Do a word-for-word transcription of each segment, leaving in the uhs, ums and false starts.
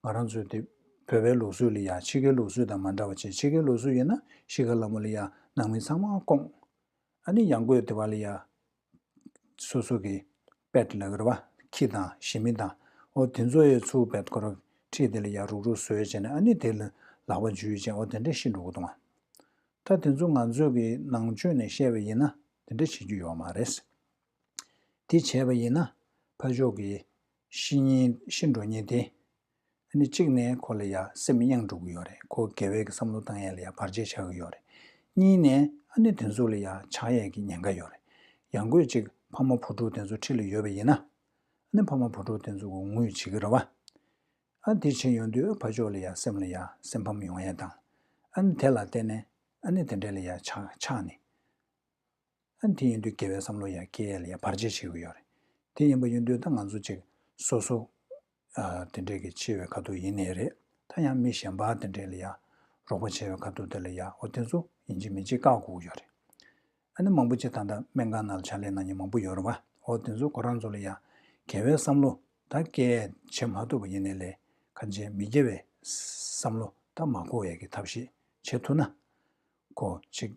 ང་རང་ཚོའི་དེ་བོད་པའི་ལུགས་སྲོལ་ལ་ཡ་ཕྱི་རྒྱལ་ལུགས་སྲོལ་དང་མ་འདྲ་བ་བྱས། ཕྱི་རྒྱལ་ལུགས་སྲོལ་ཡིན་ན་ཤི་ཁ་ལ་མོ་ལ་ཡ་ནང་མི་ཚང་མ་སྐོང་། ཨ་ནི་ཡང་སྒོས་དེ་བ་ལ་ཡ་སོ་སོ་གི་པེཊ་ལ་གི་རེད་བ། ཁྱི་དང་ཞི་མི་དང་། འོ་དེ་ཚོ་ཡི་ཚུར་པེཊ་ཁོ་ར་ཁྲིད་དེ་ལ་ཡ་རུག་རུག་བཟོས་བྱས་ནས། ཨ་ནི་དེ་ལ་ལག་པ་འཇུས་བྱས། འོ་དེ་འདྲས་ཤི་འགྲོ་གི་འདུག་ཨ། ད་དེ་ཚོ་ང་ཚོས་ཀྱི་ནང་ཆོས་ནས་བཤད་པ་ཡིན་ན་དེ་འདྲས་བྱེད་རྒྱུ་ཡོད་མ་རེད། དེ་བྱས་པ་ཡིན་ན་ཕར་ཕྱོགས་ཀྱི་ཤི་མཁན་ཤི་འགྲོ་མཁན་དེ། ཨ་ནི་གཅིག་ནས་ཁོ་ལ་ཡ་སེམས་གཡེང་འགྲོ་གི་ཡོད་རེད། ཁོ་དགེ་བའི་གི་བསམ་བློ་བཏང་ཡས་ལ་ཡ་བར་ཆད་ཆགས་ཀྱི་ཡོད་རེད། གཉིས་ནས་ཨ་ནི་དེ་ཚོ་ལ་ཡ་ཆགས་ཡས་ཀྱི་ཉེན་ཁ་ཡོད་རེད། ཡང་སྒོས་གཅིག་ཕ་མ་བུ་ཕྲུག་དེ་ཚོ་འཁྲིས་ལ་ཡོད་པ་ཡིན་ན། ཨ་ནི་ཕ་མ་བུ་ཕྲུག་དེ་ཚོ་གི་ངུས་བྱེད་ཀྱི་རེད་བ། ཨ་དེ་བྱེད་ཡོང་དུས་ཕར་ཕྱོགས་ལ་ཡ་སེམས་ལ་ཡ་སེམས་ཕམ་ཡོང་ཡས་དང་། ཨ་ནི་དེ་ལ་བརྟེན་ནས་ཨ་ནི་དེ་འདྲས་ལ་ཡ་ཆགས་ཆགས་ནས། ཨ་ནི་དེ་ཡིན་དུས་དགེ་བའི་བསམ་བློ་ཡང་སྐྱེ་ཡས་ལ་ཡང་བར་ཆད་བྱེད་ཀྱི་ཡོད་རེད། དེ་ཡིན་པ་ཡིན་དུས་ད་ང་ཚོ་ཅིག་སོ་སོ་ཨ་དེ་འདྲས་ཀྱི་འཆི་བའི་ཁ་ཐུག་ཡིན་ནའི་རེད། ད་ཡང་མི་གཞན་པ་དེ་འདྲས་ལ་ཡང་རོགས་པ་བྱེད་པའི་ཁ་ཐུག་དེ་ལ་ཡང་འོ་དེ་ཚོ་ཡིན་གཅིག་མིན་གཅིག་བཀག་དགོས་ཀྱི་ཡོད་རེད། ཨ་ནི་མང་པོ་ཅིག་ད་ལྟ་སྨན་ཁང་ནང་ལ་ཕྱག་ལས་གནང་མཁན་མང་པོ་ཡོད་རེད་བ། འོ་དེ་ཚོ་ཁོ་རང་ཚོ་ལ་ཡང་དགེ་བའི་བསམ་བློ་ད་སྐྱེ་བྱེད་མ་ཐུབ་པ་ཡིན་ནའི་ལས་ཁ་འབྱེད་མི་དགེ་བའི་བསམ་བློ་ད་མ་འཁོར་ཡས་ཀྱི་ཐབས་ཤེས་བྱེད་ཐུབ་ན། ཁོ་ཅིག་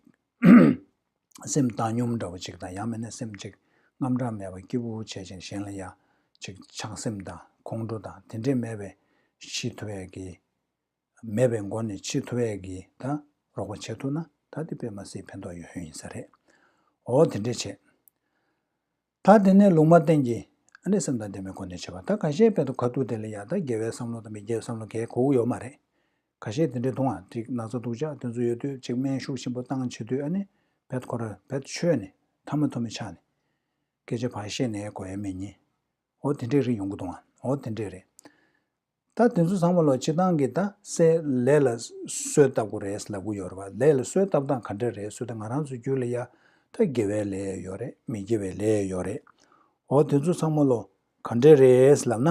སེམས་བཏང་སྙོམས་འདྲ་བོ་ཅིག་དང་། ཡང་མིན་ན་སེམས་ཅིག་དངངས་སྐྲག་མེད་པ་སྐྱིད་པོ་བྱས་ཅིང་གཞན་ལ་ཡང་ཅིག་ཆགས་སེམས་དང་ཁོང་ཁྲོ་དང་དེ་འདྲས་མེད་པའི་ཤི་ཐུབ་ཡས་ཀྱི། མེད་པའི་སྒོ་ནས་འཆི་ཐུབ་ཡས་ཀྱི་ད་རོགས་པ་བྱེད་ཐུབ་ན་ད་དེ་དཔེ་མ་སྲིད་ཕན་ཐོགས་ཡོད་ཡོད་ཡིན་ས་རེད། འོ་དེ་འདྲས་བྱས། ད་དེ་ནས་ལུང་མ་བསྟན་གྱི་ཨ་ནི་སེམས་དང་ལྡན་པའི་སྒོ་ནས་བྱེད་པ། ད་ཁ་ཤས་དཔེ་དུ་ཁ་ཐུག་དེ་ལ་ཡ་ད་དགེ་བའི་བསམ་བློ་དང་མི་དགེ་བའི་བསམ་བློ་གས་གོ་གི་ཡོད་མ་རེད། ཁ་ཤས་དེ་འདྲས་འདུག་ཨ། ཅིག་ན་ཚ་སྡུག་ཅག་དེ་ཚོ་ཡོད་དུས་ཅིག་སྨན་ཤུགས་ཆེན་པོ་བཏང་བྱེད་དུས་ཨ་ནི་བེད་ཁོ་ར་བེད་ཆོད་ནས་ཐ་མ་ཐོ་མི་ཆགས་ནས་སྐད་ཆ་ཕར་བཤད་ནས་གོ་ཡ་མེད་ཉིན། འོ་དེ་འདྲས་རིགས་ཡོང་གི་འདུག་ཨ། འོ་དེ་འདྲས་རེད། ད་དེ་ཚོ་ཚང་མ་ལོ་སྤྱི་བཏང་གི་ད་སེ་ལས་ལ་གསོས་བཏབ་དགོས་རེད་ལབ་གི་ཡོད་རེད་བ། ལས་ལ་གསོས་བཏབ་སྟངས་ག་འདྲ་རེད་ཟེར་ད་ང་རང་ཚོ་རྒྱུད་ལ་ཡ་ད་དགེ་བའི་ལས་ཡོད་རེད། མི་དགེ་བའི་ལས་ཡོད་རེད། འོ་དེ་ཚོ་ཚང་མ་ལོ་ག་འདྲ་རེད་ལབ་ན།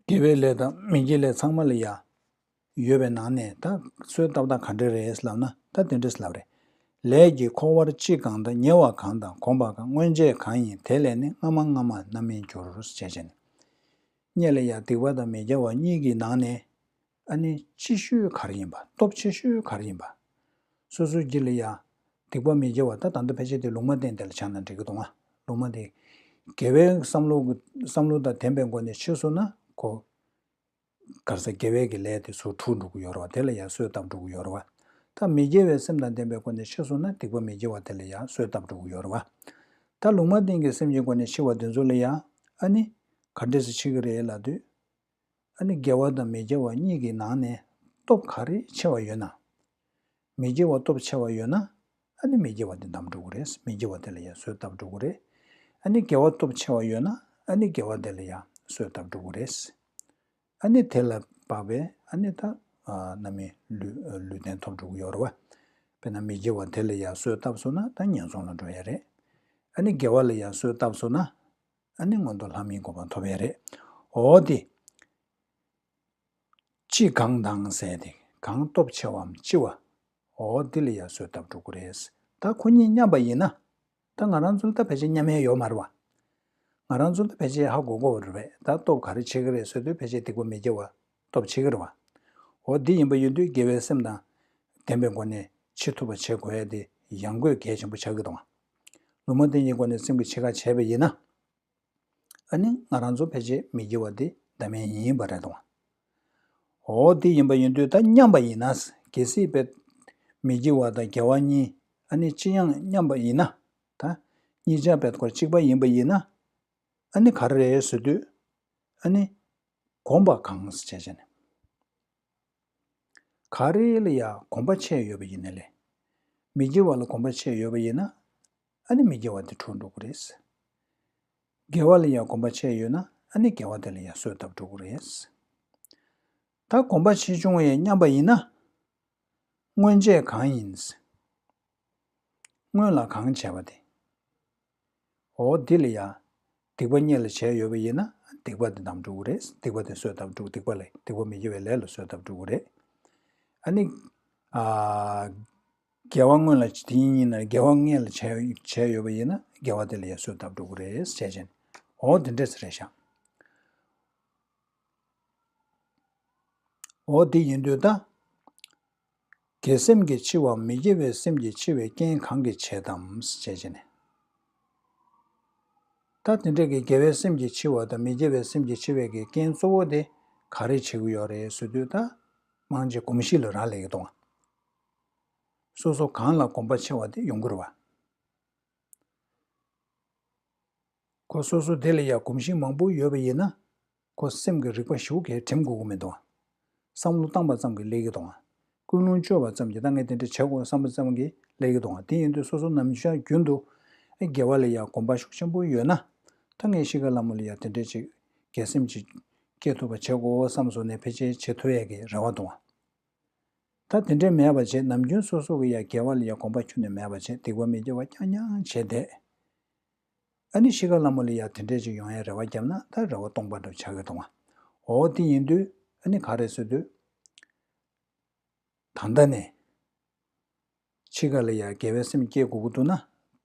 དགེ་བའི་ལས་དང་མི་དགེ་ལས་ཚང་མ་ལ་ཡ་ཡོད་པའི་ནང་ནས་ད་གསོས་བཏབ་སྟངས་ག་འདྲ་རེད་ལབ་ན་ད་དེ་འདྲ་ལབ་རེད། ལས་ཀྱིས་འཁོར་བར་ལྕི་གང་དང་། ཉེ་བ་གང་དང་། གོམས་པ་གང་། སྔོན་ཆད་གང་ཡིན། དེ་ལས་ནི། སྔ་མ་སྔ་མ་རྣམ་སྨིན་འགྱུར། ཞེས་བྱས་ནས། སྔོན་ལ་ཡ་སྡིག་པ་དང་མི་དགེ་བ་གཉིས་ཀྱི་ནང་ནས་ཨ་ནི་ལྕི་ཤོས་ག་རེ་ཡིན་པ། སྟོབས་ཆེ་ཤོས་ག་རེ་ཡིན་པ། སོ་སོའི་རྒྱུད་ལ་ཡ་སྡིག་པ་མི་དགེ་བ་ད་ད་ལྟ་ཕལ་ཆེར་དེ་ལུང་མ་བསྟན་དེ་ལ་ཆ་ན་འགྲིག་གི་འདུག་ཨ། ལུང་མ་དེ་དགེ་བའི་བསམ་བློ་བསམ་བློ་དང་ལྡན་པའི་སྒོ་ནས་འཆི་སོང་ན་ཁོ་ག་རེ་ཟེར་དགེ་བའི་གི་ལས་དེ་ཚུར་འཁྲུག་འགྲོ་གི་ཡོད་རེད་བ། དེ་ལ་ཡ་གསོས་བཏབ་འགྲོ་གི་ཡོད་རེད་བ། ད་མི་དགེ་བའི་སེམས་དང་ལྡན་པའི་སྒོ་ནས་འཆི་སོང་ན་སྡིག་པ་མི་དགེ་བ་དེ་ལ་ཡ་གསོས་བཏབ་འགྲོ་གི་ཡོད་རེད་བ། ད་ལུང་མ་བསྟན་གྱི་སེམས་ཀྱི་སྒོ་ནས་འཆི་བ་དེ་ཚོ་ལ་ཡ་ཨ་ནི་ག་འདྲས་སེ་འཆི་གི་རེད་ལབ་དུས། ཨ་ནི་དགེ་བ་དང་མི་དགེ་བ་གཉིས་ཀྱི་ནང་ནས་སྟོབས་ག་རེ་ཆེ་བ་ཡོད་ན། མི་དགེ་བ་སྟོབས་ཆེ་བ་ཡོད་ན་ཨ་ནི་མི་དགེ་བ་དེ་བསྡམས་འགྲོ་གི་རེད། མི་དགེ་བ་དེ་ལ་ཡ་གསོས་བཏབ་འགྲོ་གི་རེད། ཨ་ནི་དགེ་བ་སྟོབས་ཆེ་བ་ཡོད་ན་ཨ་ནི་དགེ་བ་དེ་ལ་ཡ་གསོས་བཏབ་འགྲོ་གི་རེད། ཨ་ནི་དེ་ལ་དཔག་པའི་ཨ་ནི་ད་ཨ་རྣམ་སྨིན་ལུས་ལུས་རྟེན་ཐོབ་འགྲོ་གི་ཡོད་རེད་བ། དཔེར་ན་མི་དགེ་བ་དེ་ལ་ཡ་གསོས་བཏབ་སོང་ན་ད་ངན་སོང་ལ་འགྲོ་ཡ་རེད། ཨ་ནི་དགེ་བ་ལ་ཡ་གསོས་བཏབ་སོང་ན་ཨ་ནི་མངོན་མཐོ་ལྷ་མིའི་གོ་འཕང་ཐོབ་ཡ་རེད། འོ་དེ། ལྕི་གང་དང་ཟེར་ཏེ་གང་སྟོབས་ཆེ་བའམ་ལྕི་བ། འོ་འདི་ལ་ཡ་གསོས་བཏབ་འགྲོ་གི་རེད། ད་ཁོ་གཉིས་མཉམ་པ་ཡིན་ན། ད་ང་རང་ཚོ་ལ་ད་ཕལ་ཆེར་མཉམ་ཡས་ཡོད་མ་རེད་བ། ང་རང་ཚོ་ལ་ད་ཕལ་ཆེར་ཧ་གོ་གོ་བ་རེད་པས། ད་སྟོབས་ག་རེ་ཆེ་གི་རེད་ཟེར་དུས་ཕལ་ཆེར་སྡིག་པ་མི་དགེ་བ་སྟོབས་ཆེ་གི་རེད་བ། འོ་འདི་ཡིན་པ་ཡིན་དུས་དགེ་བའི་སེམས་དང་ལྡན་པའི་སྒོ་ནས་འཆི་ཐུབ་པ་བྱེད་དགོས་ཡ་དེ་ཡང་སྒོས་གལ་ཆེན་པོ་ཆགས་ཀྱི་འདུག་བ། ལུང་མ་བསྟན་གྱི་སྒོ་ནས་སེམས་ཀྱི་འཆི་ཁ་བྱས་པ་ཡིན་ན། ཨ་ནི་ང་རང་ཚོ་ཕལ་ཆེར་མི་དགེ་བ་དེ་འདའ་མེད་ཡིན་པ་རེད་དང་། འོ་དེ་ཡིན་པ་ཡིན་དུས་ད་མཉམ་པ་ཡིན་ན། གལ་སྲིད་པའི་མི་དགེ་བ་དང་དགེ་བ་གཉིས་ཨ་ནི་ཅི་ཡང་མཉམ་པ་ཡིན་ན། ད་གཉིས་ཆ་པའི་སྐོར་གཅིག་པ་ཡིན་པ་ཡིན་ན། ཨ་ནི་ག་རེ་རེད་ཟེར་དུས། ཨ་ནི་གོམས་པ་གང་ཟེར་བྱས་བྱས་ནས། ག་རེ་ལ་ཡ་གོམས་པ་ཆེ་ཡོད་པ་ཡིན་ན་ལས། མི་དགེ་བ་ལ་གོམས་པ་ཆེ་ཡོད་པ་ཡིན་ན། ཨ་ནི་མི་དགེ་བ་དེ་འཁྲུག་འགྲོ་གི་རེད། དགེ་བ་ལ་ཡ་གོམས་པ་ཆེ་ཡོད་ན་ཨ་ནི་དགེ་བ་དེ་ལ་ཡ་གསོས་བཏབ་འགྲོ་གི་རེད། ད་གོམས་པ་ཆེ་ཆུང་ཡང་མཉམ་པ་ཡིན་ན། སྔོན་ཆད་གང་ཡིན། སྔོན་ལ་གང་བྱས་པ་དེ། འོ་འདི་ལ་ཡ། སྡིག་པ་སྔོན་ལ་བྱས་ཡོད་པ་ཡིན་ན་སྡིག་པ་དེ་བསྡམས་འགྲོ་གི་རེད། སྡིག་པ་དེ་གསོས་བཏབ་འགྲོ། སྡིག་པ་ལ་སྡིག་པ་མི་དགེ་བའི་ལས་ལ་གསོས་བཏབ་འགྲོ་གི་རེད། ཨ་ནི། ཨ། དགེ་བ་སྔོན་ལ་དེ་ཡིན་ན་དགེ་བ་སྔོན་ལ་བྱས་བྱས་ཡོད་པ་ཡིན་ན་དགེ་བ་དེ་ལ་ཡ་གསོས་བཏབ་འགྲོ་གི་རེད་ཟེར་བྱས་ནས། འོ་དེ་འདྲས་རེད་ཤག་འོ་དེ་ཡིན་དུས་ད། དགེ་སེམས་ཀྱིས་འཆི་བའམ་མི་དགེ་བའི་སེམས་ཀྱིས་འཆི་བའི་རྐྱེན་གང་གིས་བྱེད་དམ་ཞེས་བྱས་ནས། ད་དེ་འདྲ་གི་དགེ་བའི་སེམས་ཀྱིས་འཆི་བ་དང་མི་དགེ་བའི་སེམས་ཀྱིས་འཆི་བའི་གི་རྐྱེན་གཙོ་བོ་དེ་ག་རེ་བྱེད་ཀྱི་ཡོད་རེད་ཟེར་དུས། ད་མང་ཆེ་གོམས་གཤིས་ལ་རག་ལས་ཀྱི་འདུག་ཨ། སོ་སོ་གང་ལ་གོམས་པ་ཆེ་བ་དེ་ཡོང་གི་རེད་བ། ཁོ་སོ་སོ་དེ་ལ་ཡང་གོམས་གཤིས་མང་པོ་ཡོད་པ་ཡིན་ན། ཁོ་སེམས་ཀྱི་རིག་པ་ཞེ་པོ་གས་དྲན་དགོས་ཀྱི་མི་འདུག་ཨ། བསམ་བློ་བཏང་པ་ཙམ་གྱིས་སླེབས་ཀྱི་འདུག་ཨ། ཀུན་སློང་བཅོས་པ་ཙམ་གྱིས་ད་ངས་དེ་འདྲ་བྱེད་དགོས་བསམ་པ་ཙམ་གྱིས་སླེབས་ཀྱི་འདུག་ཨ། དེ་ཡིན་དུས་སོ་སོ་ནམ་ཞག་རྒྱུན་དུ་ཨེ་དགེ་བ་ལ་ཡང་གོམས་པ་ཤུགས་ཆེན་པོ་ཡོད་ན། ད་ངས་ཤི་ཁ་ལ་མོ་ལ་ཡང་དེ་འདྲས་ཅིག་དགེ་སེམས་ཅིག་སྐྱེ་ཐུབ་པ་བྱེད་དགོས་བསམ་སོང་ནས་ཕལ་ཆེར་བྱེད་ཐུབ་ཡས་ཀྱི་རེ་བ་འདུག་ཨ། ད་དེ་འདྲས་མེད་པ་བྱས། ནམ་རྒྱུན་སོ་སོ་གི་ཡ་དགེ་བ་ལ་ཡ་གོམས་པ་ཁྱོན་ནས་མེད་པ་བྱས། སྡིག་པ་མི་དགེ་བ་རྐྱང་རྐྱང་བྱས་བསྡད། ཨ་ནི་ཤི་ཁ་ལ་མོ་ལ་ཡ་དེ་འདྲས་ཅིག་ཡོང་ཡ་རེ་བ་བརྒྱབ་ན་ད་རེ་བ་སྟོང་པ་འདྲ་ཆགས་ཀྱི་འདུག་ཨ། འོ་དེ་ཡིན་དུས་ཨ་ནི་ག་རེ་ཟེར་དུས། ད་ལྟ་ནས་འཆི་ཁ་ལ་ཡ་དགེ་བའི་སེམས་སྐྱེ་དགོས་ཀྱི་འདུག་ན།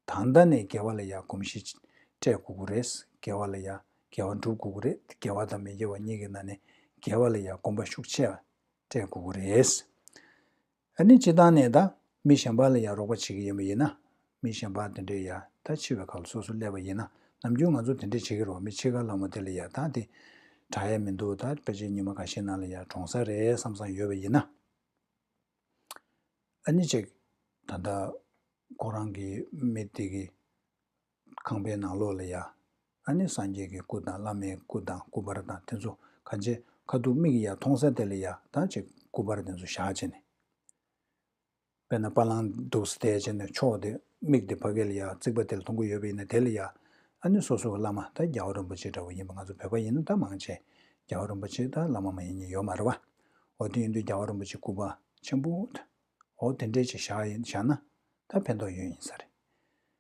ད་ལྟ་ནས་དགེ་བ་ལ་ཡ་གོམས་གཤིས་སྤྲད་དགོས་ཀྱི་རེད། དགེ་བ་ལ་ཡ་དགེ་བ་སྒྲུབ་དགོས་ཀྱི་རེད། དགེ་བ་དང་མི་དགེ་བ་གཉིས་ཀྱི་ནང་ནས་དགེ་བ་ལ་ཡ་གོམས་པ་ཤུགས་ཆེ་བ་སྤྲད་དགོས་ཀྱི་རེད། ཨ་ནི་སྤྱིར་བཏང་ནས་ད་མི་གཞན་པ་ལ་ཡ་རོགས་པ་བྱེད་ཀྱི་ཡིན་པ་ཡིན་ན། མི་གཞན་པ་དེ་འདྲས་ཡ་ད་འཆི་བའི་ཁ་ལ་སོ་སོ་སླེབས་པ་ཡིན་ན། ནམ་རྒྱུན་ང་ཚོ་དེ་འདྲས་བྱེད་ཀྱི་རེད་བ། མི་འཆི་ཁ་ལ་མོ་དེ་ལ་ཡ་ད་དེ་དྲག་ཡ་མི་འདུག་ད་ཕལ་ཆེར་ཉི་མ་འགའ་ཤས་ནང་ལ་ཡ་གྲོངས་ས་རེད་བསམ་བསམ་ཡོད་པ་ཡིན་ན། ཨ་ནི་ཅིག་ད་ལྟ་ཁོ་རང་གི་མི་དེ་གི་ཁང་པའི་ནང་ལོགས་ལ་ཡ། ཨ་ནི་སངས་རྒྱས་ཀྱི་སྐུ་དང་བླ་མའི་སྐུ་དང་སྐུ་པར་དང་དེ་ཚོ་གང་ཅི་ཁ་ཐུག་མིག་གིས་ཡ་མཐོང་ས་དེ་ལ་ཡ་ད་ཅིག་སྐུ་པར་དེ་ཚོ་བཞག་བྱས་ནས། དཔེར་ན་པ་ལང་འདུག་སེ་བསྡད་བྱས་ནས་ཕྱོགས་དེ་མིག་དེ་ཕ་གི་ལ་ཡ་རྩིག་པ་དེ་ལ་མཐོང་གི་ཡོད་པ་ཡིན་ན། དེ་ལ་ཡ་ཨ་ནི་སོ་སོ་གི་བླ་མ་ད་རྒྱལ་བ་རིན་པོ་ཆེ་འདྲ་བོ་ཡིན་པ། ང་ཚོ་བོད་པ་ཡིན་ན་ད་མང་ཆེ་རྒྱལ་བ་རིན་པོ་ཆེ་ད་བླ་མ་མ་ཡིན་མཁན་ཡོད་མ་རེད་བ། འོ་དེ་ཡིན་དུས་རྒྱལ་བ་རིན་པོ་ཆེ་སྐུ་པར་ཆེན་པོ་འོ་དེ་འདྲས་ཅིག་བཞག་ཡིན་བཞག་ན་ད་ཕན་ཐོགས་ཡོད་ཡིན་ས་རེད།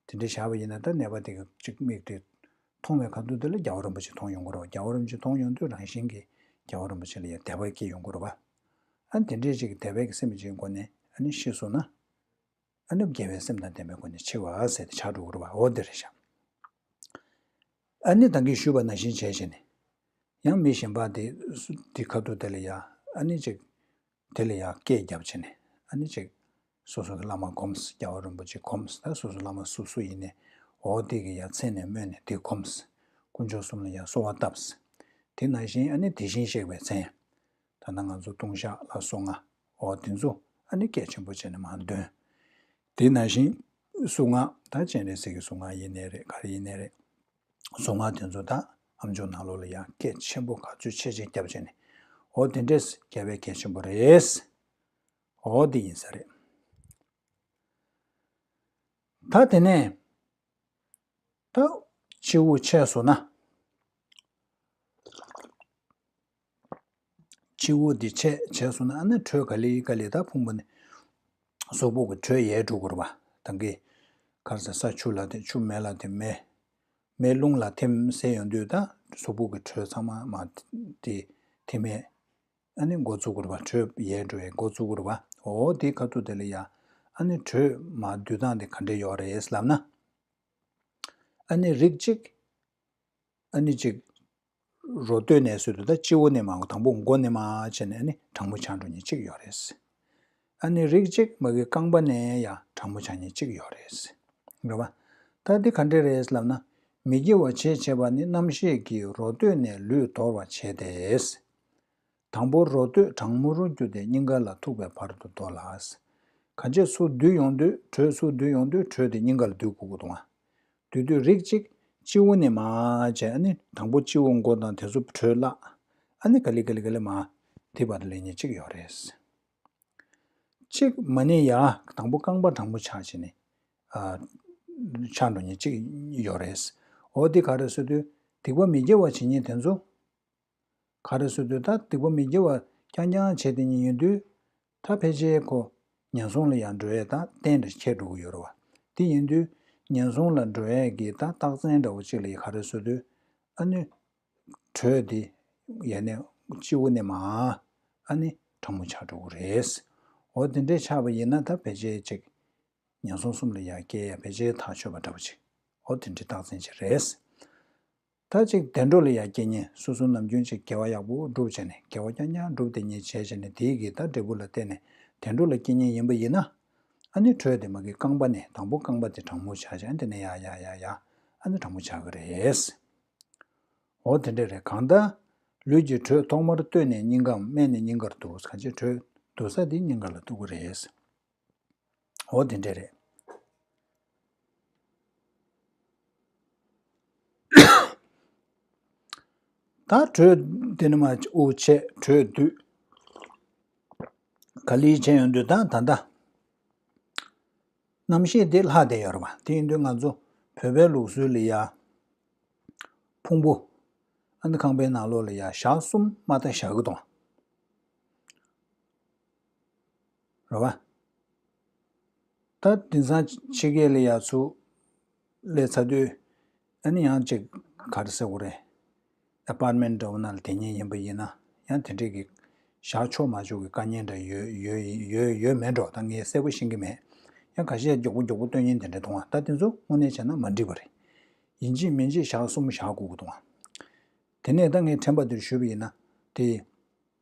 དེ་འདྲས་བཞག་པ་ཡིན་ན་ད་ནད་པ་དེ་གི་ཅིག་མིག་དེ་མཐོང་བའི་ཁ་ཐུག་དེ་ལ་རྒྱལ་བ་རིན་པོ་ཆེ་མཐོང་ཡོང་གི་རེད་བ། རྒྱལ་བ་རིན་པོ་ཆེ་མཐོང་ཡོང་དུས་རང་བཞིན་གྱིས་རྒྱལ་བ་རིན་པོ་ཆེ་ལ་ཡང་དད་པ་སྐྱེ་ཡོང་གི་རེད་བ། ཨ་ནི་དེ་འདྲས་ཅིག་གི་དད་པའི་གི་སེམས་ཅིག་སྒོ་ནས་ཨ་ནི་ཤི་སོང་ན། ཨ་ནི་དགེ་བའི་སེམས་དང་ལྡན་པའི་སྒོ་ནས་འཆི་བ་ཟེར་ཏེ་ཆགས་འགྲོ་གི་རེད་བ། འོ་དེ་རེད་ཤག་ཨ་ནི་ད་གིན་ཞུས་པ་ནང་བཞིན་བྱས་བྱས་ནས། ཡང་མི་གཞན་པ་དེ་སུ་དེ་ཁ་ཐུག་དེ་ལ་ཡ་ཨ་ནི་ཅིག་དེ་ལ་ཡ་སྐད་བརྒྱབ་བྱས་ནས་ཨ་ནི་ཅིག་སོ་སོ་གི་བླ་མ་སྒོམས། རྒྱལ་བ་རིན་པོ་ཆེ་སྒོམས། ད་སོ་སོ་བླ་མ་སུ་སུ་ཡིན་ནའི་འོ་དེ་གི་ཡ་མཚན་ནས་སྨོས་ནས་དེ་སྒོམས། དཀོན་མཆོག་གསུམ་ལ་ཡ་གསོལ་བ་བཏབས། དེ་ནང་བཞིན་ཨ་ནི་དེ་བཞིན་གཤེགས་པའི་མཚན། ད་ལྟ་ང་ཚོ་ལྟུང་བཤགས་ལ་སོགས་ལྔ་འོ་དེ་ཚོ་ཨ་ནི་སྐད་ཆེན་པོ་བྱས་ནས་མར་འདོན། དེ་ནང་བཞིན་གཟུངས་སྔགས་ད་སྤྱན་རས་གཟིགས་ཀྱི་གཟུངས་སྔགས་ཡིན་ནའི་རེད། ག་རེ་ཡིན་ནའི་རེད། གཟུངས་སྔགས་དེ་ཚོ་ད་ཨམ་ཅོག་ནང་ལོགས་ལ་ཡང་སྐད་ཆེན་པོ་ག་ཚོད་ཆེ་ཆེ་བརྒྱབ་བྱས་ནས་འོ་དེ་འདྲས་རྒྱབ་པའི་གལ་ཆེན་པོ་རེད། འོ་དེ་ཡིན་ས་རེད། ད་དེ་ནས་ད་འཆི་བོ་ཆད་སོང་ན། འཆི་བོ་འདི་ཆད་བྱས་སོང་ན་ཨ་ནི་དྲོད་ག་ལེ་ག་ལེ་ད་ཕུང་པོ་ནས་གཟུགས་པོ་གི་དྲོད་ཡལ་འགྲོ་གི་རེད་བ། ད་གིན་ག་རེ་ཟེར། ས་ཆུ་ལ་ཐིམ། ཆུ་མེ་ལ་ཐིམ། མེ་མེ་རླུང་ལ་ཐིམ་ཟེར་ཡོང་དུས་ད་གཟུགས་པོ་གི་དྲོད་ཚང་མ་མར་དེ་ཐིམ་མེ་ཨ་ནི་འགོ་བཙུགས་གི་རེད་བ། དྲོད་ཡལ་འགྲོ་ཡའི་འགོ་བཙུགས་གི་རེད་བ། འོ་དེའི་ཁ་ཐུག་དེ་ལ་ཡ་ཨ་ནི་དྲོད་མར་འདུས་སྟངས་དེ་ག་འདྲས་ཡོད་རེད་ལབ་ན། ཨ་ནི་རིགས་གཅིག་ཨ་ནི་གཅིག་རོ་སྟོད་ནས་ཟེར་དུས་ད་སྤྱི་བོ་ནས་མར་དང་པོ་མགོ་ནས་མར་བྱས་ནས་ཨ་ནི་གྲང་མོ་ཆགས་འགྲོ་མཁན་གཅིག་ཡོད་རེད། ཨ་ནི་རིགས་གཅིག་མ་གི་རྐང་པ་ནས་ཡང་གྲང་མོ་ཆགས་མཁན་གཅིག་ཡོད་རེད། རེད་བ། ད་འདི་ག་འདྲས་རེད་ལབ་ན། མི་དགེ་བ་བྱེད་བྱེད་པ་ནི་རྣམ་ཤེས་ཀྱིས་རོ་སྟོད་ནས་ལུས་དོར་བར་བྱེད་དེ། དང་པོ་རོ་སྟོད་གྲང་མོ་རུ་གྱུར་ཏེ་སྙིང་ག་ལ་ཐུག་པའི་བར་དུ་དོར་ལ། ག་ཅི་ཚུར་འདུས་ཡོང་དུས་དྲོད་ཚུར་འདུས་ཡོང་དུས་དྲོད་དེ་སྙིང་ག་ལ་འདུས་དགོས་ཀྱི་འདུག་ཨ། འདུས་དུས་རིགས་གཅིག་སྤྱི་བོ་ནས་མར་བྱས་ཨ་ནི་དང་པོ་སྤྱི་བོ་མགོ་དང་དེ་ཚོ་དྲོད་བརླག་ཨ་ནི་ག་ལེ་ག་ལེ་ག་ལེ་མར་དེ་བར་དུ་སླེབས་མཁན་གཅིག་ཡོད་རེད། གཅིག་མ་ནི་ཡ་དང་པོ་རྐང་པ་གྲང་མོ་ཆགས་བྱས་ནས་ཨ་ཆགས་འགྲོ་མཁན་གཅིག་ཡོད་རེད། འོ་དེ་ག་རེ་ཟེར་དུས་སྡིག་པ་མི་དགེ་བ་བྱེད་མཁན་དེ་ཚོ། ག་རེ་ཟེར་དུས་ད་སྡིག་པ་མི་དགེ་བ་རྐྱང་རྐྱང་བྱས་ཏེ་ཉིད་ཡིན་དུས། ད་ཕལ་ཆེར་ཁོ་ངན་སོང་ལ་ཡང་འགྲོ་ཡས་ད་རྟེན་འདྲ་ཁྱེར་འགྲོ་གི་ཡོད་རེད་བ། དེ་ཡིན་དུས་ངན་སོང་ལ་འགྲོ་ཡས་ཀྱི་ད་རྟགས་མཚན་འདྲ་བོ་གཅིག་ལ་ཡི་ག་རེ་ཟེར་དུས། ཨ་ནི་དྲོད་དེ་ཡ་ནས་སྤྱི་བོ་ནས་མར་ཨ་ནི་གྲང་མོ་ཆགས་འགྲོ་གི་རེད། འོ་དེ་འདྲས་ཆགས་པ་ཡིན་ན་ད་ཕལ་ཆེར་ཅིག་ངན་སོང་གསུམ་ལ་ཡང་སྐྱེ་ཡས་ཕལ་ཆེར་ཐག་ཆོད་པ་འདྲ་བོ་ཅིག་འོ་དེ་འདྲའི་རྟགས་མཚན་ཅིག་རེད། ད་ཅིག་བདེ་འགྲོ་ལ་ཡང་སྐྱེ་ཉེན་སོ་སོ་ནམ་རྒྱུན་ཅིག་དགེ་བ་ཡག་པོ་སྒྲུབ་བྱས་ནས་དགེ་བ་རྐྱང་རྐྱང་སྒྲུབ་བསྡད་ཉེན་བྱས་བྱས་ནས་དེའི་གི་ད་འབྲས་བུ་ལ་བརྟེན་ནས་བདེ་འགྲོ་ལ་སྐྱེ་ཉེན་ཡིན་པ་ཡིན་ན། ཨ་ནི་དྲོད་དེ་མ་གི་རྐང་པ་ནས་དང་པོ་རྐང་པ་དེ་གྲང་མོ་ཆགས་བྱས་དེ་ནས་ཡར་ཡར་ཡར་ཡར་ཨ་ནི་གྲང་མོ་ཆགས་ཀྱི་རེད། འོ་དེ་འདྲ་རེད། གང་ལྟར་ལུས་ཀྱི་དྲོད་ཐོག་མར་སྟོད་ནས་སྙིང་གའམ་སྨད་ནས་སྙིང་གར་འདུ། གང་ཅི་དྲོད་འདུ་ས་དེ་སྙིང་ག་ལ་འདུ་གི་རེད། འོ་དེ་འདྲ་རེད། ད་དྲོད་དེ་ནི་མ་དབུགས་ཆད་དྲོད་སྡུད་ག་ལེར་བྱས་ཡོང་དུས་ད་ད་ལྟ་རྣམ་ཤེས་དེ་ལྷག་བསྡད་ཡོད་རེད་པ། དེ་ཡིན་དུས་ང་ཚོ་བོད་པའི་ལུགས་སྲོལ་ལ་ཡ་ཕུང་པོ་ཨ་ནི་ཁང་པའི་ནང་ལོགས་ལ་ཡ་ཞག་གསུམ་མ་མཐའ་བཞག་གི་འདུག་རེད་པ། ད་དེང་སང་ཕྱི་རྒྱལ་ལ་ཡ་ཚུར་སླེབས་ཚར་དུས་ཨ་ནི་ཡང་ཅིག་ག་རེ་ཟེར་དགོས་རེད། ཨ་པར་ཊ་མེན་ཊི་འདྲ་བོ་ནང་ལ་བསྡད་མཁན་ཡིན་པ་ཡིན་ན་ཡང་དེ་འདྲས་ཀྱི་བཞག་ཆོག་མ་ཆོག་གི་དཀའ་ངལ་འདྲ་ཡོད་ཡོད་ཡོད་ཡོད་མེད་འགྲོ། ད་ངས་གསལ་པོ་ཤེས་ཀྱི་མེད། ཡང་ཁ་ཤས་མགྱོགས་པོ་མགྱོགས་པོ་སྟོན་མཁན་དེ་འདྲ་འདུག་ཨ། ད་དེ་ཚོ་དངོས་གནས་བྱས་ན་མ་འགྲིག་པ་རེད། ཡིན་གཅིག་མིན་གཅིག་ཞག་གསུམ་བཞག་དགོས་ཀྱི་འདུག་ཨ། དེ་ནས་ད་ངས་དྲན་པ་འདིར་ཞུས་པ་ཡིན་ན་དེ།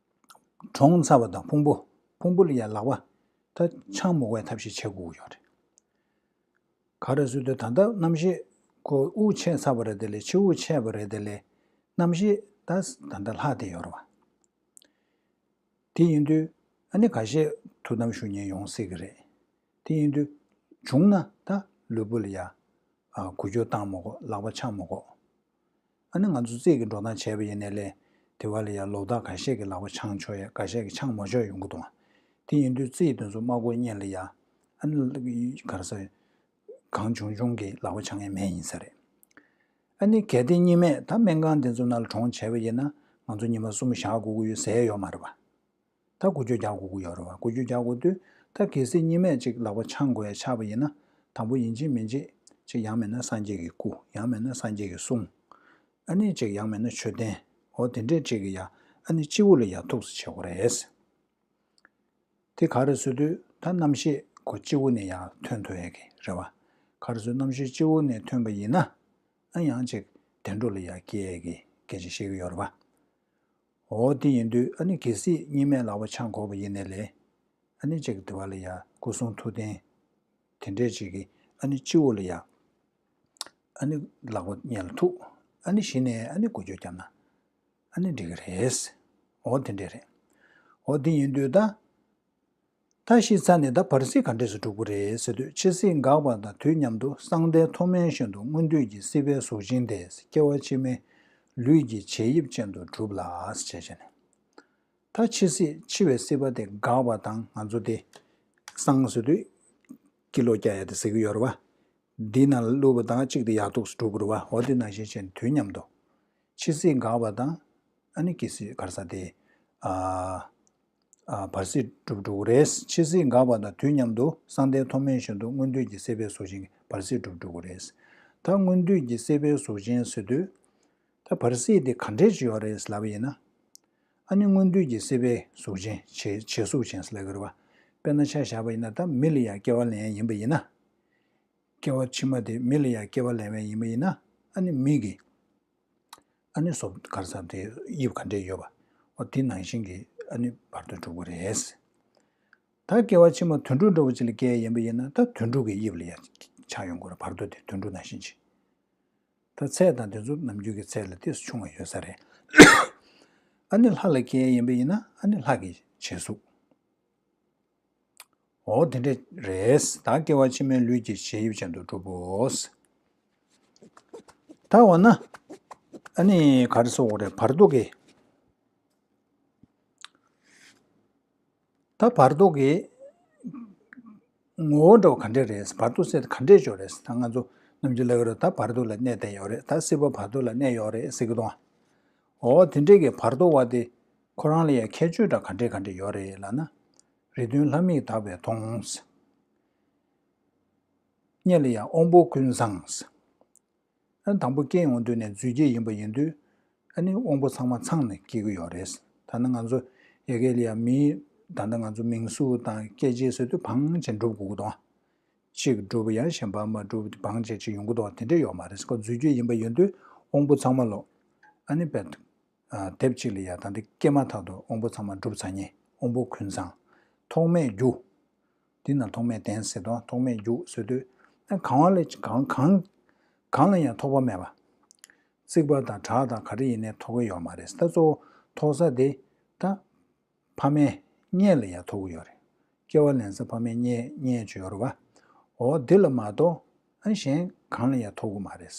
གྲོངས་ཚར་བ་དང་ཕུང་པོ། ཕུང་པོ་ལ་ཡང་ལག་པ་ད་འཆང་མི་དགོས་པའི་ཐབས་ཤེས་བྱེད་དགོས་ཀྱི་ཡོད་རེད། ག་རེ་ཟེར་དུས་ད་ལྟ་རྣམ་ཤེས་ཁོ་དབུགས་ཆད་ཚར་བ་རེད་དེ་ལས་ཕྱི་དབུགས་ཆད་པ་རེད་དེ་ལས་རྣམ་ཤེས་ད་ད་ལྟ་ལྷག་བསྡད་ཡོད་རེད་པ། དེ་ཡིན་དུས་ཨ་ནི་ཁ་ཤས་ཐུགས་དམ་བཞུགས་མཁན་ཡོང་སྲིད་ཀྱི་རེད། དེ་ཡིན་དུས་བྱུང་ན་ད་ལུས་པོ་ལ་ཡ་འགུལ་སྐྱོད་བཏང་མི་དགོས། ལག་པ་འཆང་མི་དགོས། ཨ་ནི་ང་ཚོ་རྩིས་ཀྱི་འགྲོ་སྟངས་བྱས་པ་ཡིན་ནའི་ལས་དེ་བ་ལ་ཡ་ལོ་ཟླ་འགའ་ཤས་ཀྱི་ལག་པ་འཆང་ཆོག་ཡ། འགའ་ཤས་ཀྱི་འཆང་མ་ཆོག་ཡོང་གི་འདུག་ཨ། དེ་ཡིན་དུས་རྩིས་དེ་ཚོ་མ་གོ་སྔོན་ལ་ཡ་ཨ་ནི་ག་རེ་ཟེར། གང་བྱུང་བྱུང་གི་ལག་པ་འཆང་ཡ་མེད་ཡིན་ས་རེད། ཨ་ནི་གལ་ཏེ་གཉིས་སྨན་ད་སྨན་ཁང་དེ་ཚོ་ནང་ལ་གྲོངས་བྱས་པ་ཡིན་ན་ང་ཚོ་ཉི་མ་གསུམ་བཞག་དགོས་ཀྱི་ཡོད་ཟེར་ཡ་ཡོད་མ་རེད་པ། ད་འགུལ་སྐྱོད་རྒྱག་དགོས་ཀྱི་ཡོད་རེད་པ། འགུལ་སྐྱོད་རྒྱག་དགོས་དུས་ད་གལ་སྲིད་གཉིས་སྨན་ཅིག་ལག་པ་འཆང་དགོས་ཡ་ཆགས་པ་ཡིན་ན་དང་པོ་ཡིན་གཅིག་མིན་གཅིག་ཅིག་ཡང་མིན་ན་སངས་རྒྱས་ཀྱི་སྐུ། ཡང་མིན་ན་སངས་རྒྱས་ཀྱི་གསུང་། ཨ་ནི་ཅིག་ཡང་མིན་ན་མཆོད་རྟེན། འོ་དེ་འདྲས་ཅིག་གི་ཡ་ཨ་ནི་སྤྱི་བོ་ལ་ཡ་ཐུགས་སུ་ཆེ་བ་རེད། དེ་ག་རེ་ཟེར་དུས་ད་རྣམ་ཤེས་ཁོ་སྤྱི་བོ་ནས་ཡང་ཐོན་ཐུབ་ཡ་གི་རེད་བ། ག་རེ་ཟེར་རྣམ་ཤེས་སྤྱི་བོ་ནས་ཐོན་པ་ཡིན་ན་ཨ་ཡང་ཅིག་བདེ་འགྲོ་ལ་ཡ་སྐྱེ་ཡ་གི་སྐད་ཆ་བཤད་ཀྱི་ཡོད་རེད་བ། འོ་དེ་ཡིན་དུས་ཨ་ནི་གལ་སྲིད་གཉིས་སྨན་ལག་པ་འཆང་དགོས་པ་ཡིན་ནའི་ལས་ཨ་ནི་ཅིག་དེ་བ་ལ་ཡ་སྐུ་གསུང་ཐུགས་རྟེན་དེ་འདྲས་ཅིག་གི་ཨ་ནི་སྤྱི་བོ་ལ་ཡ་ཨ་ནི་ལག་པ་སྔོན་ལ་ཐུག་ཨ་ནི་གཞི་ནས་ཨ་ནི་འགུལ་སྐྱོད་བརྒྱབ་ན་ཨ་ནི་འགྲིག་གི་རེད། འོ་དེ་འདྲས་རེད། འོ་དེ་ཡིན་དུས་ད། ད་ཤི་ཚར་ནས་ད་བར་སྲིད་ག་འདྲས་སུ་འགྲུབ་ཀྱི་རེད་ཟེར་དུས་འཆི་སྲིད་འགག་པ་དང་དུས་མཉམ་དུ་གསང་བདེ་མཐོ་དམན་བཞིན་དུ་སྔོན་དུས་ཀྱི་སྲིད་པའི་གཟུགས་ཅན་དེ་སྐྱེ་བ་ཕྱི་མའི་ལུས་ཀྱི་བྱད་དབྱིབས་ཅན་དུ་གྲུབ་ལ་ཞེས་བྱས་ནས། ད་འཆི་སྲིད་འཆི་བའི་སྲིད་པ་དེ་འགག་པ་དང་ང་ཚོ་དེ་གསང་ཟེར་དུས་ཀྱི་ལོ་རྒྱག་ཡ་དེ་ཟེར་གྱི་ཡོད་རེད་བ། འདི་ནང་ལ་བླུགས་པ་དང་གཅིག་དེ་ཡག་ཐུགས་སུ་འགྲོ་དགོས་རེད་བ། འོ་དེ་ནང་བཞིན་བྱས་ནས་དུས་མཉམ་དུ། འཆི་སྲིད་འགག་པ་དང་། ཨ་ནི་སྐྱེ་སྲིད་ག་རེ་ཟེར་དེ། ཨ། ཨ། བར་སྲིད་འགྲུབ་འགྲོ་གི་རེད། འཆི་སྲིད་འགག་པ་དང་དུས་མཉམ་དུ་གསང་བདེ་མཐོ་དམན་བཞིན་དུ་སྔོན་དུས་ཀྱི་སྲིད་པའི་གཟུགས་ཅན་གྱི་བར་སྲིད་འགྲུབ་འགྲོ་གི་རེད། ད་སྔོན་དུས་ཀྱི་སྲིད་པའི་གཟུགས་ཅན་ཟེར་དུས། ད་བར་སྲིད་དེ་ག་འདྲས་ཅིག་ཡོད་རེད་ལབ་པ་ཡིན་ན། ཨ་ནི་སྔོན་དུས་ཀྱི་སྲིད་པའི་གཟུགས་ཅན་བྱད་བྱད་གཟུགས་ཅན་ཟེར་ལབ་ཀྱི་རེད་བ། དཔེར་ན་ཆ་བཞག་པ་ཡིན་ན་ད་མི་ལ་ཡང་སྐྱེ་བ་ལེན་ཡ་ཡིན་པ་ཡིན་ན། སྐྱེ་བ་ཕྱི་མ་དེ་མི་ལ་ཡང་སྐྱེ་བ་ལེན་པ་ཡིན་པ་ཡིན་ན་ཨ་ནི་མི་གི་ཨ་ནི་སོ་ག་རེ་ཟེར་དེ་དབྱིབས་ག་འདྲས་ཡོད་པ། འོ་དེ་ནང་བཞིན་གྱི་ཨ་ནི་བར་དོ་འགྲུབ་ཀྱི་རེད། ད་སྐྱེ་བ་ཕྱི་མ་དུད་འགྲོ་འདྲ་བོ་ཅིག་ལ་སྐྱེ་ཡ་ཡིན་པ་ཡིན་ན་ད་དུད་འགྲོ་གི་དབྱིབས་ལ་ཡང་ཆགས་ཡོང་གི་རེད། བར་དོ་དེ་དུད་འགྲོ་ནང་བཞིན་ཅིག་ད་ཚད་དང་དེ་ཚོ་ནམ་རྒྱུན་གྱི་ཚད་ལ་ཏོག་ཙམ་ཆུང་བ་ཡོད་ས་རེད། ཨ་ནི་ལྷ་ལ་སྐྱེ་ཡ་ཡིན་པ་ཡིན་ན་ཨ་ནི་ལྷ་གི་བྱད་གཟུགས། འོ་དེ་འདྲ་རེད། ད་སྐྱེ་བ་ཕྱི་མའི་ལུས་ཀྱི་བྱད་དབྱིབས་ཅན་དུ་གྲུབ་བོ། ད་འོ་ན་ཨ་ནི་ག་རེ་ཟེར་དགོས་རེད། བར་དོ་གི་ད་བར་དོ་གི་ངོ་བོ་འདྲ་བོ་ག་འདྲས་རེད། བར་དོ་ཟེར་ག་འདྲས་ཅིག་རེད། ད་ང་ཚོ་ནམ་རྒྱུན་ལབ་ཀྱི་རེད། ད་བར་དོ་ལ་གནས་བསྡད་ཡོད་རེད། ད་སྲིད་པ་བར་དོ་ལ་གནས་ཡོད་རེད་ཟེར་གྱི་འདུག་འོ་དེ་འདྲས་ཀྱི་བར་དོ་བ་དེ་ཁོ་རང་ལ་ཡང་ཁྱད་ཆོས་འདྲ་ག་འདྲས་ག་འདྲས་ཡོད་རེད་ལབ་ན། རིགས་མཐུན་ལྷ་མིག་དག་པས་མཐོང་། སྔོན་ལ་ཡང་དབང་པོ་ཀུན་ཚང་། ཨ་དང་པོ་སྐྱེ་ཡོང་དུས་ནས་རྫུས་སྐྱེས་ཡིན་པ་ཡིན་དུས། ཨ་ནི་དབང་པོ་ཚང་མ་ཚང་ནས་སྐྱེ་གི་ཡོད་རེད། ད་ནི་ང་ཚོ་ཡ་གི་ལ་ཡ་མིའི་ད་ལྟ་ང་ཚོ་མིང་གཟུགས་དང་སྐྱེ་མཆེད་ཟེར་དུས་བང་ཆེན་འགྲུབ་དགོས་ཀྱི་འདུག་གཅིག་འགྲུབ་ཡང་གཞན་པ་མ་འགྲུབ་བང་ཆེན་ཅིག་ཡོང་གི་འདུག་དེ་འདྲ་ཡོད་མ་རེད། ཁོ་རྫུས་སྐྱེས་ཡིན་པ་ཡིན་དུས་ དབང་པོ་ཚང་མ་ལོ། ཨ་ནི་བས། ཨ་དེབ་གཅིག་ལ་ཡ་ད་འདི་སྐྱེས་མ་ཐག་ཏུ་དབང་པོ་ཚང་མ་གྲུབ་ཚར་ཉེ་དབང་པོ་ཀུན་བཟང་། ཐོགས་མེད་རྒྱུ། འདི་ན་ཐོགས་མེད་ལྡན་ཟེར་དོ། ཐོགས་མེད་རྒྱུ་ཟེར་དུས། ཨ་གང་བ་ལས་གང་གང་གང་ལ་ཡང་ཐོགས་པ་མེད་པ། རྩིག་པ་དང་བྲག་དང་ག་རེ་ཡིན་ནའི་ཐོགས་ཀྱི་ཡོད་མ་རེད། ད་གཙོ་བོ་ཐོགས་ས་དེ་ད། ཕ་མའི་མངལ་ལ་ཡང་ཐོགས་ཀྱི་ཡོད་རེད། སྐྱེ་བ་ལེན་ས་ཕ་མའི་མངལ་མངལ་ཅིག་ཡོད་རེད་བ། འོ་འདི་ལ་མ་གཏོགས་ཨ་གཞན་གང་ལ་ཡང་ཐོགས་ཀྱི་མ་རེད།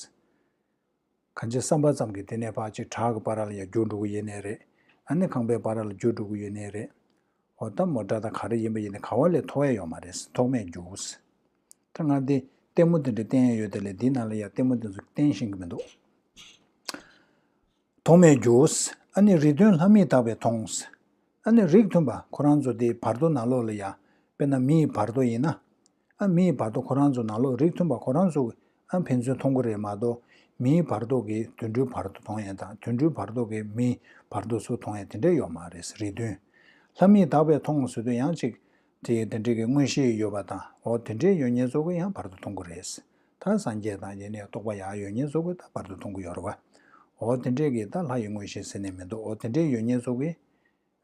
གང་ཅི་བསམ་པ་ཙམ་གྱིས་དེ་ནས་ཕར་ཅིག་བྲག་གི་བར་ལ་ཡང་རྒྱུག་འགྲོ་གི་ཡོད་ནའི་རེད། ཨ་ནི་ཁང་པའི་བར་ལ་རྒྱུག་འགྲོ་གི་ཡོད་ནའི་རེད། འོ་ད་མོ་ཊ་དང་ག་རེ་ཡིན་པ་ཡིན་ནའི་ག་བ་ལས་ཐོགས་ཡ་ཡོད་མ་རེད། ཐོགས་མེད་རྒྱུ། ད་ང་འདི་ལྟད་མོ་དེ་འདྲ་བསྟན་ཡ་ཡོད་དེ་ལས་འདི་ནང་ལ་ཡང་ལྟད་མོ་དེ་ཚོ་བསྟན་ཤེས་ཀྱི་མི་འདུག་ཐོགས་མེད་རྒྱུ། ཨ་ནི་རིགས་མཐུན་ལྷ་མིས་བདག་པས་མཐོང་། ཨ་ནི་རིགས་མཐུན་པ་ཁོ་རང་ཚོ་དེ་བར་དོ་ནང་ལོགས་ལ་ཡ། དཔེར་ན་མིའི་བར་དོ་ཡིན་ན། ཨ་མིའི་བར་དོ་ཁོ་རང་ཚོ་ནང་ལོགས་རིགས་མཐུན་པ་ཁོ་རང་ཚོ་ཨ་ཕན་ཚུན་མཐོང་གི་རེད་མ་གཏོགས། མིའི་བར་དོ་གིས་དུད་འགྲོའི་བར་དོ་མཐོང་ཡ་དང་དུད་འགྲོའི་བར་དོ་གིས་མིའི་བར་དོ་ཚུར་མཐོང་ཡ་དེ་འདྲ་ཡོད་མ་རེད། རིགས་མཐུན། ལྷ་མིས་བདག་པས་མཐོང་ཟེར་དུས་ཡང་ཅིག་དེ་དེ་འདྲའི་གི་མངོན་ཤེས་ཡོད་པ་དང་། འོ་དེ་འདྲའི་ཡོད་མཁན་ཚོ་གིས་ཡང་བར་དོ་མཐོང་གི་རེད། ད་སངས་རྒྱས་དང་ཡེ་ནས་རྟོགས་པ་ཡག་ཡོད་མཁན་ཚོ་གིས་ད་བར་དོ་མཐོང་གི་ཡོད་རེད་བ། འོ་དེ་འདྲའི་གི་ད་ལྷ་ཡི་མངོན་ཤེས་ཟེར་ནས་མི་འདུག་འོ་དེ་འདྲའི་ཡོད་མཁན་ཚོ་གིས་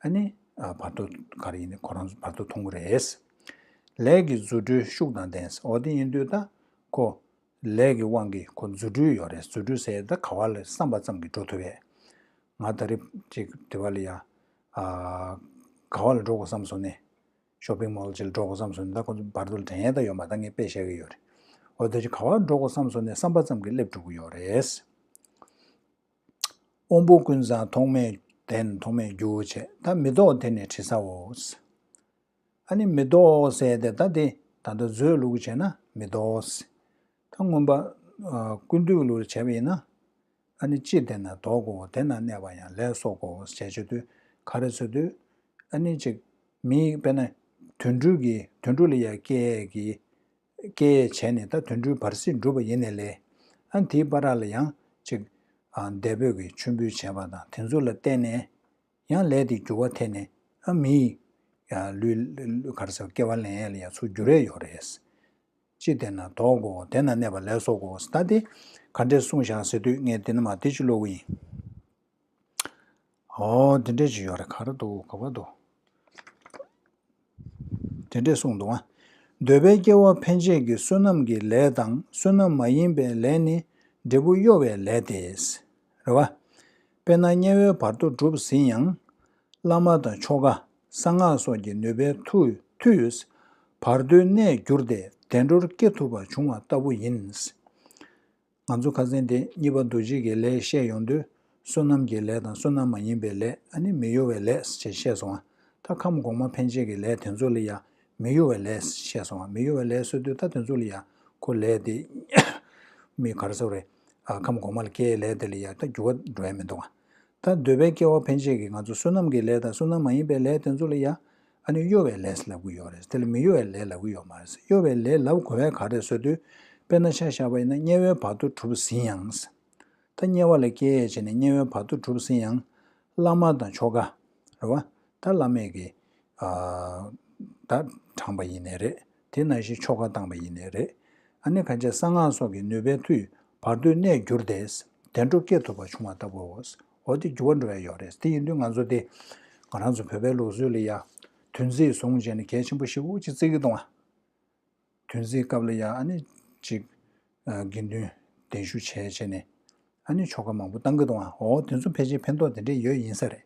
ཨ་ནི་ཨ་བར་དོ་ག་རེ་ཡིན་ནའི་ཁོ་རང་ཚོ་བར་དོ་མཐོང་གི་རེད། ལས་ཀྱི་རྫུ་འཕྲུལ་ཤུགས་དང་ལྡན། འོ་དེ་ཡིན་དུས་ད་ཁོ་ལས་ཀྱི་དབང་གིས་ཁོ་རྫུ་འཕྲུལ་ཡོད་རེད། རྫུ་འཕྲུལ་ཟེར་ད་ག་བ་ལ་བསམ་པ་ཙམ་གྱིས་འགྲོ་ཐུབ་པས། ང་ད་རེས་ཅིག་དེ་བ་ལ་ཡ། ཨ་ག་བ་ལ་འགྲོ་དགོས་བསམ་སོང་ནས། ཤོ་པིང་མོལ་ཅིག་ལ་འགྲོ་དགོས་བསམ་སོང་ནས་ད་ཁོ་ཚོ་བར་དོ་ལ་དྲན་ཡས་ད་ཡོད་མ་ད་ངས་དཔེ་བཤད་ཀྱི་ཡོད་རེད། འོ་ད་ཅིག་ག་བ་འགྲོ་དགོས་བསམ་སོང་ནས་བསམ་པ་ཙམ་གྱིས་སླེབས་འགྲོ་གི་ཡོད་རེད། དབང་པོ་ཀུན་བཟང་ཐོགས་མེད་ལྡན། ཐོགས་མེད་རྒྱུ་བྱས། ད་མི་ལྡོག་དེ་ནི་དྲི་ཟའོ། ཨ་ནི་མི་ལྡོག་ཟེར་ཏེ་ད་དེ་ད་ལྟ་མཛོད་ལུགས་བྱས་ན་མི་ལྡོག་ད་མངོན་པ་ཨ་ཀུན་བཏུས་ལུགས་བྱས་པ་ཡིན་ན། ཨ་ནི་ཅི་བདེན་ན་ལྡོག་གོ། དེ་ན་གནས་པ་ཡང་ལས་སོག་གོ་ཞེས་བརྗོད་དུས་ག་རེ་ཟེར་དུས། ཨ་ནི་ཅིག་མི་དཔེར་ན་དུད་འགྲོ་གི་དུད་འགྲོ་ལ་ཡ་སྐྱེ་ཡས་ཀྱི། སྐྱེ་ཡས་བྱས་ནས་ད་དུད་འགྲོའི་བར་སྲིད་འགྲུབ་པ་ཡིན་ནའི་ལས། ཨ་དེའི་བར་ལ་ཡང་ཅིག་ཨ་འདས་པོས་ཀྱི་མཆོད་འབུལ་བྱས་པ་དང་དེ་ཚོ་ལ་བརྟེན་ནས། ཡང་ལས་དེ་འགྱུར་བ་ཐེབས་ནས་ཨ་མིའི་ཡ་ལུས་ག་རེ་ཟེར་སྐྱེ་བ་ལེན་ཡས་ལ་ཡང་ཚུར་འགྱུར་ཡས་ཡོད་རེད། ཅི་བདེན་ན་ལྡོག་གོ། དེ་ན་གནས་པ་ལས་སོག་གོ། ད་དེ་ག་འདྲས་གསུངས་བཞག་ཟེར་དུས་ངས་དེ་ནས་མར་དེ་ཅིག་ཀློག་གི་ཡིན། ཨོ་དེ་འདྲས་ཅིག་ཡོད་རེད། ག་རེ་འདུག་ག་པར་འདུག་དེ་འདྲས་གསུངས་འདུག་ཨ། འདོད་པའི་སྐྱེ་བ་འཕེན་བྱེད་ཀྱི་བསོད་ནམས་ཀྱི་ལས་དང་བསོད་ནམས་མ་ཡིན་པའི་ལས་ནི་འབྲས་བུ་གཡོ་བའི་ལས་ཏེ། རེད་བ། དཔེར་ན་དམྱལ་བའི་བར་དོ་བསྒྲུབས་ཟིན་ཡང་། བླ་མ་དང་ཆོ་ག་གསང་སྔགས་སོགས་ཀྱི་ནུས་པའི་མཐུ་མཐུས། བར་དོའི་གནས་བསྒྱུར་ཏེ་བདེ་འགྲོར་སྐྱེ་ཐུབ་པ་བྱུང་བ་ལྟ་བུ་ཡིན། ང་ཚོ་ཁ་སང་དེ་གཉིས་པ་འདུ་བྱེད་ཀྱི་ལས་བཤད་ཡོང་དུས་བསོད་ནམས་ཀྱི་ལས་དང་བསོད་ནམས་མ་ཡིན་པའི་ལས། ཨ་ནི་མི་གཡོ་བའི་ལས་ཞེས་བཤད་སོང་ང་། ད་ཁམས་གོང་མ་འཕེན་བྱེད་ཀྱི་ལས་དེ་ཚོ་ལ་ཡང་མི་གཡོ་བའི་ལས་བཤད་སོང་ང་། མི་གཡོ་བའི་ལས་ཟེར་དུས་ད་དེ་ཚོ་ལ་ཡང་ཁོ་ལས་དེ་མི་ག་རེ་ཟེར་རེད། ཨ་ཁམས་གོང་མ་ལ་སྐྱེ་ཡའི་ལས་དེ་ལ་ཡང་ད་འགྱུར་བ་འགྲོ་ཡ་མི་འདུག་ང་། ད་འདོད་པའི་སྐྱེ་བ་འཕེན་བྱེད་ཀྱི་ང་ཚོ་བསོད་ནམས་ཀྱི་ལས་དང་བསོད་ནམས་མ་ཡིན་པའི་ལས་དེ་ཚོ་ལ་ཡང་ཨ་ནི་གཡོ་བའི་ལས་ལབ་ཀྱི་ཡོད་རེད། དེ་ལ་མི་གཡོ་བའི་ལས་ལབ་ཀྱི་ཡོད་མ་རེད། གཡོ་བའི་ལས་ལབ་དགོས་པའི་ག་རེ་ཟེར་དུས། དཔེར་ན་ཆ་བཞག་པ་ཡིན་ན་དམྱལ་བའི་བར་དོ་གྲུབ་ཟིན་ཡང་། ད་དམྱལ་བ་ལ་སྐྱེ་ཡས་བྱས་ནས་དམྱལ་བའི་བར་དོ་གྲུབ་ཟིན་ཡང་། བླ་མ་དང་ཆོ་ག་རེད་བ། ད་བླ་མས་ཀྱི་ཨ་ད་དྲངས་པ་ཡིན་ནའི་རེད། དེ་ནང་བཞིན་ཆོ་ག་བཏང་པ་ཡིན་ནའི་རེད། ཨ་ནི་གང་ཅི་གསང་སྔགས་སོགས་ཀྱི་ནུས་པའི་མཐུས་བར་དོའི་གནས་བསྒྱུར་ཏེ། བདེ་འགྲོ་སྐྱེ་ཐུབ་པ་བྱུང་བ་ལྟ་བུའོ། འོ་དེ་འགྱུར་བ་འགྲོ་ཡ་ཡོད་རེད། དེ་ཡིན་དུས་ང་ཚོ་དེ་ང་རང་ཚོ་བོད་པའི་ལུགས་སྲོལ་ལ་ཡ། བདུན་ཚིགས་བཟུང་བྱས་ནས་གལ་ཆེན་པོ་ཞེ་པོ་ཅིག་བརྩི་གི་འདུག་ཨ། བདུན་ཚིགས་སྐབས་ལ་ཡ་ཨ་ནི་ཅིག་ཨ་དགེ་འདུན་གདན་ཞུ་བྱས་བྱས་ནས་ཨ་ནི་ཆོ་ག་མང་པོ་བཏང་གི་འདུག་ཨ། འོ་དེ་ཚོ་ཕལ་ཆེར་ཕན་ཐོགས་དེ་འདྲས་ཡོད་ཡིན་ས་རེད།